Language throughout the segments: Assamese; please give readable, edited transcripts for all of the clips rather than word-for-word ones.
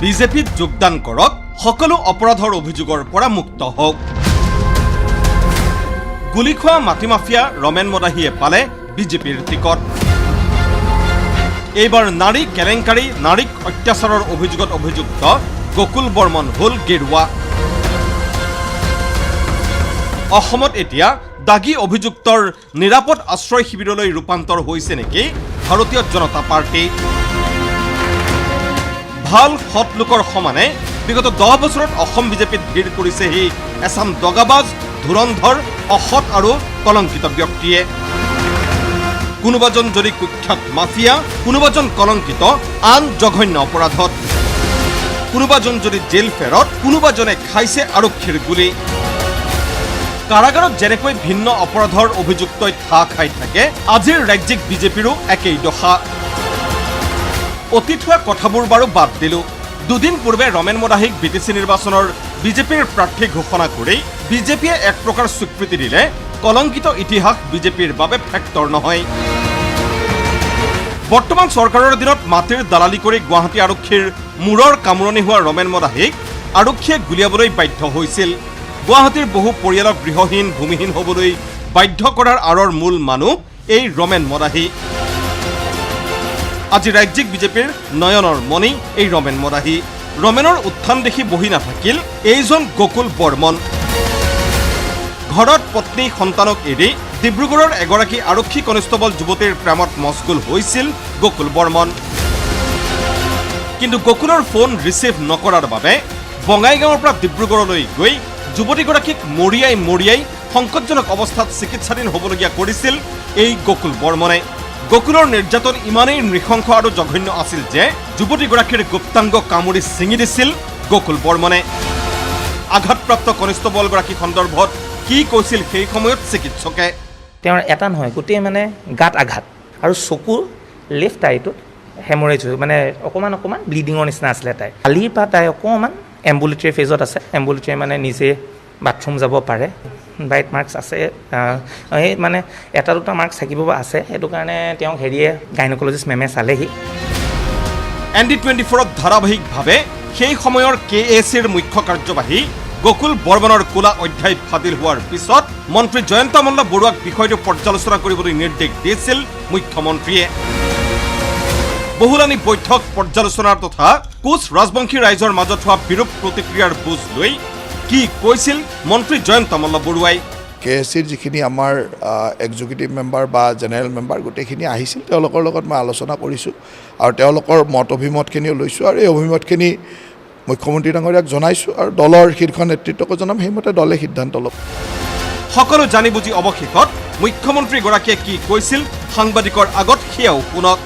বিজেপিত যোগদান কৰক, সকলো অপৰাধৰ অভিযোগৰ পৰা মুক্ত হওক। গুলী খোৱা মাটি মাফিয়া ৰমেন মদাহীয়ে পালে বিজেপিৰ টিকট। এইবাৰ নাৰী কেলেংকাৰী, নাৰীক অত্যাচাৰৰ অভিযোগত অভিযুক্ত গকুল বৰ্মন হ'ল গেৰুৱা। অসমত এতিয়া দাগী অভিযুক্তৰ নিৰাপদ আশ্ৰয় শিবিৰলৈ ৰূপান্তৰ হৈছে নেকি ভাৰতীয় জনতা পাৰ্টী? ভাল সৎ লোকৰ সমানে বিগত 10 বছৰত অসম বিজেপিত ভিৰ কৰিছেহি এচাম দগাবাজ, ধুৰন্ধৰ, অসৎ আৰু কলংকিত ব্যক্তিয়ে। কোনোবাজন যদি কুখ্যাত মাফিয়া, কোনোবাজন কলংকিত আন জঘন্য অপৰাধত, কোনোবাজন যদি জেল ফেৰত, কোনোবাজনে খাইছে আৰক্ষীৰ গুলী। কাৰাগাৰত যেনেকৈ ভিন্ন অপৰাধৰ অভিযুক্তই ঠাহ খাই থাকে, আজিৰ ৰাজ্যিক বিজেপিৰো একেই দশা। অতীত হোৱা কথাবোৰ বাৰু বাদ দিলো। দুদিন পূৰ্বে ৰমেন মদাহীক বিটিচি নিৰ্বাচনৰ বিজেপিৰ প্ৰাৰ্থী ঘোষণা কৰি বিজেপিয়ে এক প্ৰকাৰ স্বীকৃতি দিলে, কলংকিত ইতিহাস বিজেপিৰ বাবে ফেক্টৰ নহয়। বৰ্তমান চৰকাৰৰ দিনত মাটিৰ দালালি কৰি গুৱাহাটী আৰক্ষীৰ মূৰৰ কামোৰণি হোৱা ৰমেন মদাহীক আৰক্ষীয়ে গুলীয়াবলৈ বাধ্য হৈছিল। গুৱাহাটীৰ বহু পৰিয়ালক গৃহহীন, ভূমিহীন হ'বলৈ বাধ্য কৰাৰ আঁৰৰ মূল মানুহ এই ৰমেন মদাহী। আজি ৰাজ্যিক বিজেপিৰ নয়নৰ মণি এই ৰমেন মদাহী। ৰমেনৰ উত্থান দেখি বহি নাথাকিল এইজন গকুল বৰ্মন। ঘৰত পত্নী, সন্তানক এৰি ডিব্ৰুগড়ৰ এগৰাকী আৰক্ষী কনিষ্টবল যুৱতীৰ প্ৰেমত মচগুল হৈছিল গকুল বৰ্মন। কিন্তু গকুলৰ ফোন ৰিচিভ নকৰাৰ বাবে বঙাইগাঁৱৰ পৰা ডিব্ৰুগড়লৈ গৈ যুৱতীগৰাকীক মৰিয়াই মৰিয়াই সংকটজনক অৱস্থাত চিকিৎসাধীন হ'বলগীয়া কৰিছিল এই গকুল বৰ্মনে। গকুলৰ নিৰ্যাতন ইমানেই নৃশংস আৰু জঘন্য আছিল যে যুৱতীগৰাকীৰ গুপ্তাংগ কামুৰি ছিঙি দিছিল গকুল বৰ্মনে। আঘাতপ্ৰাপ্ত কনিষ্টবলগৰাকী সন্দৰ্ভত কি কৈছিল সেই সময়ত চিকিৎসকে? তেওঁৰ এটা নহয়, গোটেই মানে গাত আঘাত আৰু চকুৰ লেফ্ট আইটোত হেমৰেজ হৈ মানে অকণমান অকণমান ব্লিডিঙৰ নিচিনা আছিলে। তাই কালিৰ পৰা তাই অকণমান এম্বুলেটৰী ফেজত আছে। এম্বুলেটৰী মানে নিজে বাথৰুম যাব পাৰে। বাইট মাৰ্কছ আছে, এই মানে এটা দুটা মাৰ্কছ থাকিব আছে। সেইটো কাৰণে তেওঁক হেৰিয়ে গাইনকলজিষ্ট মেমে চালেহি। এন ডি 24ত ধাৰাবাহিকভাৱে সেই সময়ৰ কে এ চিৰ মুখ্য কাৰ্যবাহী গকুল বৰ্মনৰ ক'লা অধ্যায় ফাদিল হোৱাৰ পিছত মন্ত্ৰী জয়ন্ত মল্ল বৰুৱাক বিষয়টো পৰ্যালোচনা কৰিবলৈ নিৰ্দেশ দিছিল মুখ্যমন্ত্ৰীয়ে। বহুলানি বৈঠক, পৰ্যালোচনাৰ তথা কোচ ৰাজবংশী ৰাইজৰ মাজত হোৱা বিৰূপ প্ৰতিক্ৰিয়াৰ বুজ লৈ কি কৈছিল মন্ত্ৰী জয়ন্ত মল্ল বৰুৱাই? কে এ চিৰ যিখিনি আমাৰ এক্সিকিউটিভ মেম্বাৰ বা জেনেৰেল মেম্বাৰ গোটেইখিনি আহিছিল। তেওঁলোকৰ লগত মই আলোচনা কৰিছোঁ আৰু তেওঁলোকৰ মত অভিমতখিনিও লৈছোঁ আৰু এই অভিমতখিনি মুখ্যমন্ত্ৰী ডাঙৰীয়াক জনাইছোঁ আৰু দলৰ শীৰ্ষ নেতৃত্বকো জনাম। সেইমতে দলে সিদ্ধান্ত ল'ব। সকলো জানি বুজি অৱশেষত মুখ্যমন্ত্ৰীগৰাকীয়ে কি কৈছিল সাংবাদিকৰ আগত, সেয়াও শুনক।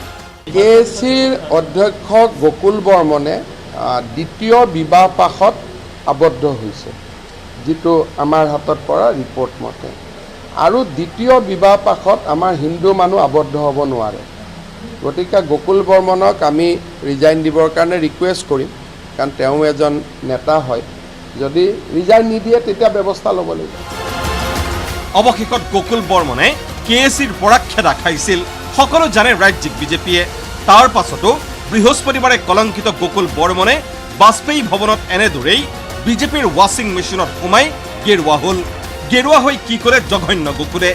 কে এ চিৰ অধ্যক্ষ গকুল বৰ্মনে দ্বিতীয় বিবাহ পাশত আবদ্ধ হৈছে, যিটো আমাৰ হাতত পৰা ৰিপৰ্ট মতে। আৰু দ্বিতীয় বিবাহ পাশত আমাৰ হিন্দু মানুহ আবদ্ধ হ'ব নোৱাৰে। গতিকে গকুল বৰ্মনক আমি ৰিজাইন দিবৰ কাৰণে ৰিকুৱেষ্ট কৰিম, কাৰণ তেওঁ এজন নেতা হয়। যদি ৰিজাইন নিদিয়ে, তেতিয়া ব্যৱস্থা ল'ব লাগিব। অৱশেষত গকুল বৰ্মনে কে এ চিৰ পৰা খেদা খাইছিল, সকলো জানে ৰাজ্যিক বিজেপিয়ে। তাৰ পাছতো বৃহস্পতিবাৰে কলংকিত গকুল বৰ্মনে বাজপেয়ী ভৱনত এনেদৰেই বিজেপিৰ ৱাশ্বিং মেচিনত সোমাই গেৰুৱা হ'ল। গেৰুৱা হৈ কি কৰে জঘন্য গকুলে?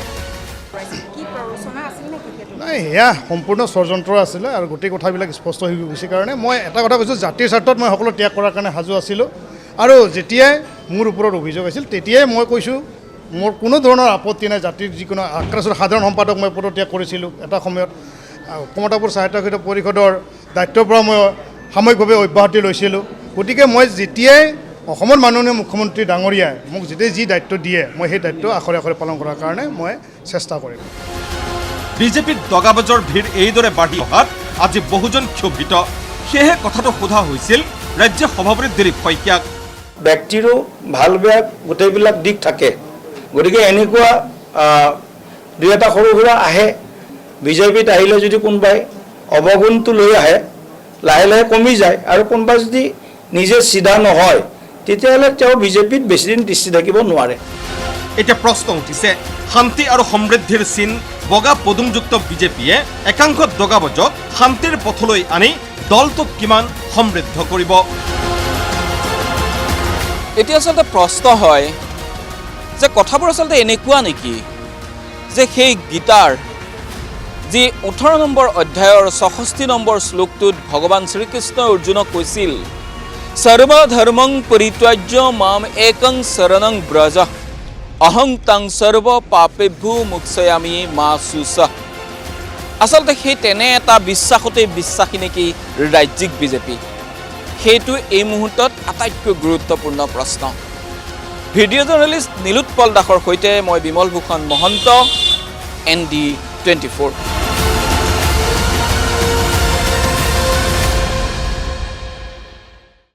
কি প্ৰৰোচনা আছিল নেকি সেইটো? নাই, সেয়া সম্পূৰ্ণ ষড়যন্ত্ৰ আছিলে আৰু গোটেই কথাবিলাক স্পষ্ট হৈ গৈছে কাৰণে মই এটা কথা কৈছোঁ, জাতিৰ স্বাৰ্থত মই সকলো ত্যাগ কৰাৰ কাৰণে সাজু আছিলোঁ। আৰু যেতিয়াই মোৰ ওপৰত অভিযোগ আছিল, তেতিয়াই মই কৈছোঁ, মোৰ কোনো ধৰণৰ আপত্তি নাই। জাতিৰ যিকোনো আক্ৰাছুৰ সাধাৰণ সম্পাদক মই পদত্যাগ কৰিছিলোঁ এটা সময়ত। কমতাপুৰ স্বায়ত্তশাসিত পৰিষদৰ দায়িত্বৰ পৰা মই সাময়িকভাৱে অব্যাহতি লৈছিলোঁ। গতিকে মই যেতিয়াই অসমৰ মাননীয় মুখ্যমন্ত্ৰী ডাঙৰীয়াই মোক যেতিয়াই যি দায়িত্ব দিয়ে, মই সেই দায়িত্ব আখৰে আখৰে পালন কৰাৰ কাৰণে মই চেষ্টা কৰিম। বিজেপিত দগাবাজৰ ভিৰ এইদৰে বাঢ়ি অহাত আজি বহুজন ক্ষোভিত। সেয়েহে কথাটো সোধা হৈছিল ৰাজ্য সভাপতি দিলীপ শইকীয়াক। ব্যক্তিৰো ভাল বেয়া গোটেইবিলাক দিশ থাকে। গতিকে এনেকুৱা দুই এটা সৰু সুৰা আহে। বিজেপিত আহিলে যদি কোনোবাই অৱগুণটো লৈ আহে, লাহে লাহে কমি যায়। আৰু কোনোবাই যদি নিজে চিধা নহয়, তেতিয়াহ'লে তেওঁ বিজেপিত বেছিদিন তিষ্ঠি থাকিব নোৱাৰে। এতিয়া প্ৰশ্ন উঠিছে, শান্তি আৰু সমৃদ্ধিৰ চিন বগা পদুমযুক্ত বিজেপিয়ে একাংশ দগাবাজক শান্তিৰ পথলৈ আনি দলটোক কিমান সমৃদ্ধ কৰিব। এতিয়া আচলতে প্ৰশ্ন হয় যে কথাবোৰ আচলতে এনেকুৱা নেকি যে সেই গীতাৰ যি 18 নম্বৰ অধ্যায়ৰ 66 নম্বৰ শ্লোকটোত ভগৱান শ্ৰীকৃষ্ণই অৰ্জুনক কৈছিল, "সৰ্বধৰ্মং পৰিত্যাজ্য মাম একং শৰণং ব্ৰজ, অহং তাং সৰ্ব পাপেভ্যো মোক্ষয়ামি মা শুচঃ"। আচলতে সেই তেনে এটা বিশ্বাসতেই বিশ্বাসী নেকি ৰাজ্যিক বিজেপি? সেইটো এই মুহূৰ্তত আটাইতকৈ গুৰুত্বপূৰ্ণ প্ৰশ্ন। ভিডিঅ' জাৰ্নেলিষ্ট নীলোৎপল দাসৰ সৈতে মই বিমল ভূষণ মহন্ত, ND24।